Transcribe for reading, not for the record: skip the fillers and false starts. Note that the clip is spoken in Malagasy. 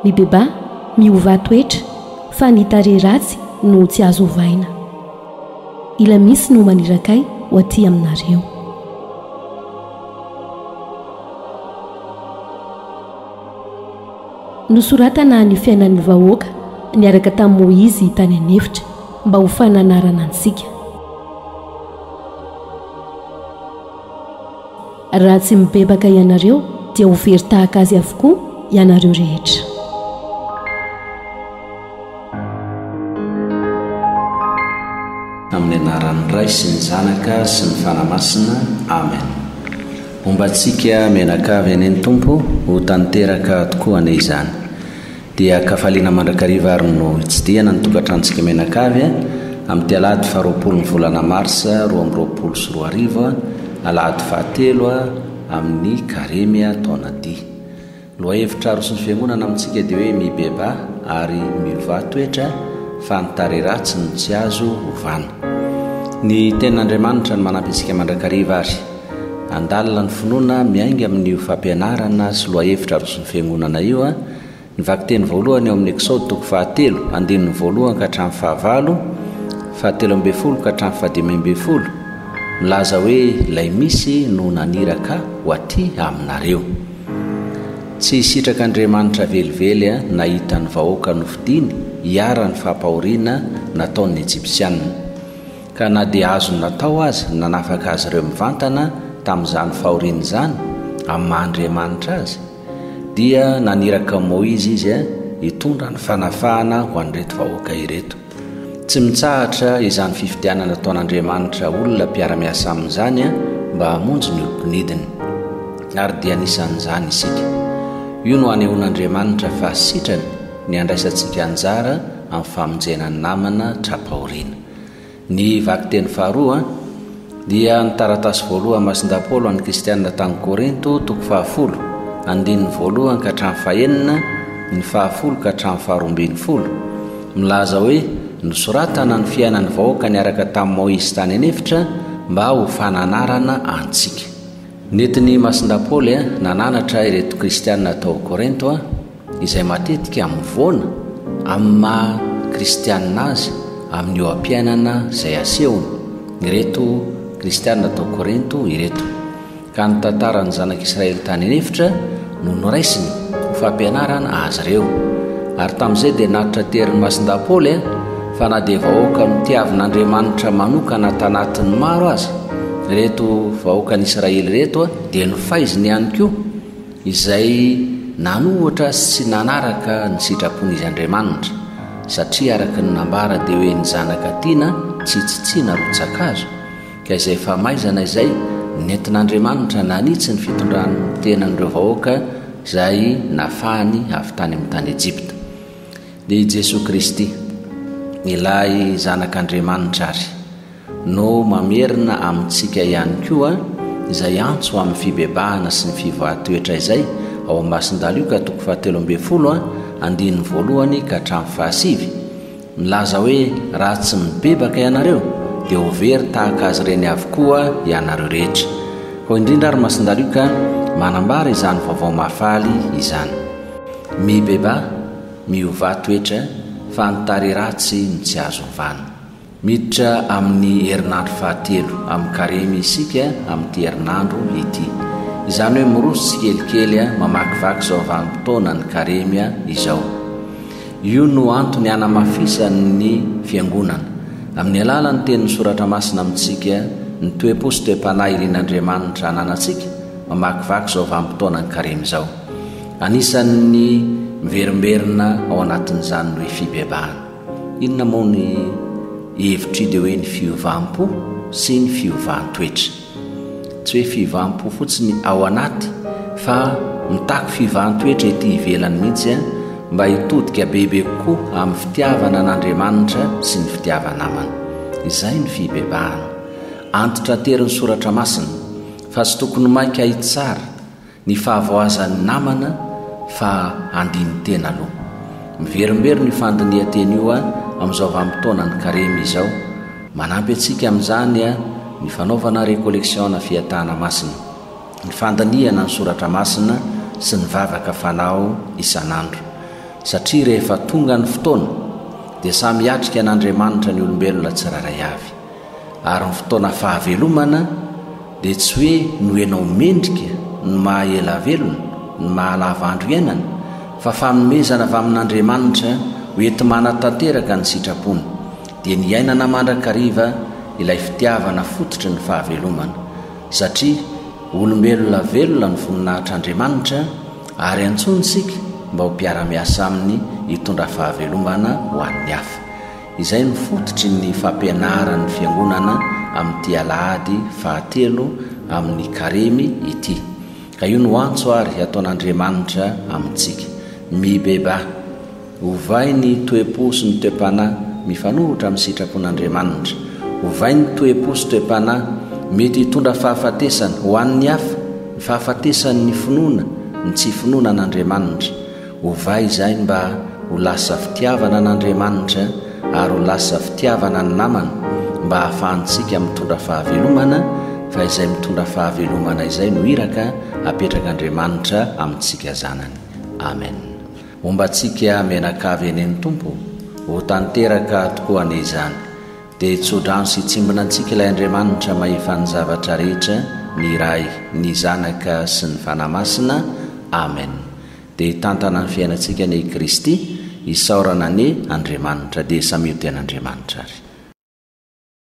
Mibebaha, miovà toetra, fa ny tarehy ratsy no tsy azo ovaina. Ila misy no maniraka ahy ho aty aminareo. Nosoratana ny fiainan'ny vahoaka niaraka tamin'i Moizy tany an'efitra mba ho fananarana antsika. Raha tsy mibebaka ianareo dia ho very tahaka azy avokoa ianareo rehetra. Amin'ny anaran'ny Ray sy ny Zanaka sy ny Fanahy Masina. Amen. Homba antsika mianakavy anie ny Tompo, ho tanteraka tokoa anie izany. Dia an-kafaliana mandrakariva ary no hitsidihana ny tokantranontsika mianakavy amin'ity alahady faharoapolo ny volana marsa 2022, alahady fahatelo amin'ny karemy taona ity. Lohahevitra aroson'ny Fiangonana amintsika dia hoe Mibebaha ary miovà toetra fa ny tarehy ratsy no tsy azo ovana. Ny Tenin'Andriamanitra no manampy antsika mandrakariva ary handalina ny finoana miainga amin'io fampianarana sy lohahevitra aroson'ny Fiangonana io. Ny vakiteny voalohany ao amin'ny Eksaody toko fahatelo, andininy voalohany ka hatramin'ny fahavalo, fahatelo ambinifolo ka hatramin'ny fahadimy ambinifolo, milaza hoe ilay misy no naniraka ho aty aminareo. Tsy sitrak'Andriamanitra velively nahita ny vahoaka nofidiny hiharan'ny fampahoriana nataon'ny Ejipsianina. Ka na dia azony natao aza ny nanafaka azy ireo mivantana tamin'izany fahoriana izany, amin'ny maha Andriamanitra Azy, dia naniraka an'i Moizy Izy hitondra ny fanafahana ho an'ireto vahoaka ireto. Tsy mitsahatra izany fifidianana ataon'Andriamanitra olona mpiara-miasa aminy izany mba hamonjy ny olom-pinidiny. Ary dia anisan'izany isika. Io no anehoan'Andriamanitra fa sitrany ny handraisantsika anjara amin'ny famonjena ny namana tra-pahoriana. Ny vakiteny faharoa dia ny taratasy voalohany Masindahy Paoly ho an'ny Kristianina tany Korinto, toko fahafolo, andininy voalohany ka hatramin'ny fahenina, ny fahafolo ka hatramin'ny faharoa ambinifolo, milaza hoe nosoratana ny fiainan'ny vahoaka niaraka tamin'i Moizy tany an'efitra mba ho fananarana antsika. Nentin'i Masindahy Paoly nananatra ireto Kristianina tao Korinto izay matetika mivoana amin'ny maha kristianina azy amin'ny oha-piainana izay asehony, ireto kristianina tao Korinto ireto. Ka ny tantaran'ny zanak'Israely tany an'efitra no noraisiny ho fampianarana azy ireo. Ary tamin'izay dia natraterin'i Masindahy Paoly fa na dia vahoaka notiavin'Andriamanitra manokana tanatin'ny maro aza ireto vahoakan'Israely ireto dia nofaiziny ihany koa Izay nanohitra sy tsy nanaraka ny sitrapon'izy Andriamanitra, satria araka ny nambara dia hoe ny zanaka tiana tsy tsitsiana rotsa-kazo, ka izay famaizana izay nentin'Andriamanitra nanitsy ny fitondran'ny tenan'ireo vahoaka izay nafahany avy tany amin'ny tany Egypta. Dia i Jesoa Kristy, ilay Zanak'Andriamanitra ary. no mamerina amintsika ihany koa izay antso amin'ny fibebahana sy ny fivoahan-toetra izay ao amin'ny Masindahy Lioka toko fahatelo ambinifolo andininy voalohany ka hatramin'ny fahasivy, milaza hoe raha tsy mibebaka ianareo dia ho very tahaka azy ireny avokoa ianareo rehetra. Koa indrindra ary Masindahy Lioka manambara izany vaovao mahafaly izany. Mibebaha, miovà toetra fa ny tarehy ratsy no tsy azo ovana. Miditra amin'ny herinandro fahatelo amin'ny karemy isika amin'ity herinandro ity. Izany hoe miroso tsikelikely mamakivaky izao vanim-potoanan'ny karemy izao. Io no antony hanamafisan'ny Fiangonana, amin'ny alalan'ny tenin'ny Soratra Masina amintsika, ny toe-po sy toe-panahy irin'Andriamanitra ananantsika mamakivaky izao vanim-potoanan'ny karemy izao. Anisan'ny miverimberina ao anatin'izany ny hoe fibebahana. Inona moa ny hevitr'io dia hoe ny fiovam-po sy ny fiovan-toetra. Tsy hoe fiovam-po fotsiny ao anaty fa mitaky fiovan-toetra ety ivelany mihitsy mba hitodika bebe kokoa amin'ny fitiavana an'Andriamanitra sy ny fitiava-namana. Izay ny fibebahana. Antitraterin'ny Soratra Masina fa tsy tokony maika hitsara Ny fahavoazan'ny namana fa handini-tena aloha. Miverimberina io fandinihan-tena io amin'izao vanim-potoanan'ny karemy izao. Manampy antsika amin'izany ny fanaovana recollection na fiatahana masina, ny fandinihana ny soratra masina sy ny vavaka fanao isan'andro. Satria rehefa tonga ny fotoana dia samy hiatrika an'Andriamanitra ny olombelona tsirairay avy. Ary ny fotoana fahavelomana dia tsy hoe noho ianao mendrika ny maha ela velona, ny maha lava andro iainana, fa fanomezana avy amin'Andriamanitra ho enti-manatanteraka ny sitrapony, dia ny hiainana mandrakariva ilay fitiavana fototry ny fahavelomana, satria olombelona velona ny voninahitr'Andriamanitra ary antsoiny isika mba ho mpiara-miasa aminy hitondra fahavelomana ho an'ny hafa. Izay no fototry ny fampianaran'ny Fiangonana amin'ity alahady fahatelo amin'ny Karemy ity. Ka io no antso ary ataon'Andriamanitra amintsika. Mibebaha. Ovay ny toe-po sy ny toe-panahy mifanohitra amin'ny sitrapon'Andriamanitra. Ovay ny toe-po sy toe-panahy mety hitondra fahafatesana ho an'ny hafa, ny fahafatesan'ny finoana, ny tsy finoana an'Andriamanitra. Ovay izay mba ho lasa fitiavana an'Andriamanitra ary ho lasa fitiavana ny namana mba hahafahantsika mitondra fahavelomana fa izay mitondra fahavelomana izay no iraka apetrak'Andriamanitra amintsika zanany. Amen. Homba antsika mianakavy anie ny Tompo, ho tanteraka tokoa anie izany. Dia hitsodrano sy hitsimbina antsika ilay Andriamanitra mahefa ny zavatra rehetra, ny Ray, ny Zanaka sy ny Fanahy Masina. Amen. Dia hitantana ny fiainantsika anie i Kristy, isaorana anie Andriamanitra. Dia samia ho tian'Andriamanitra ary.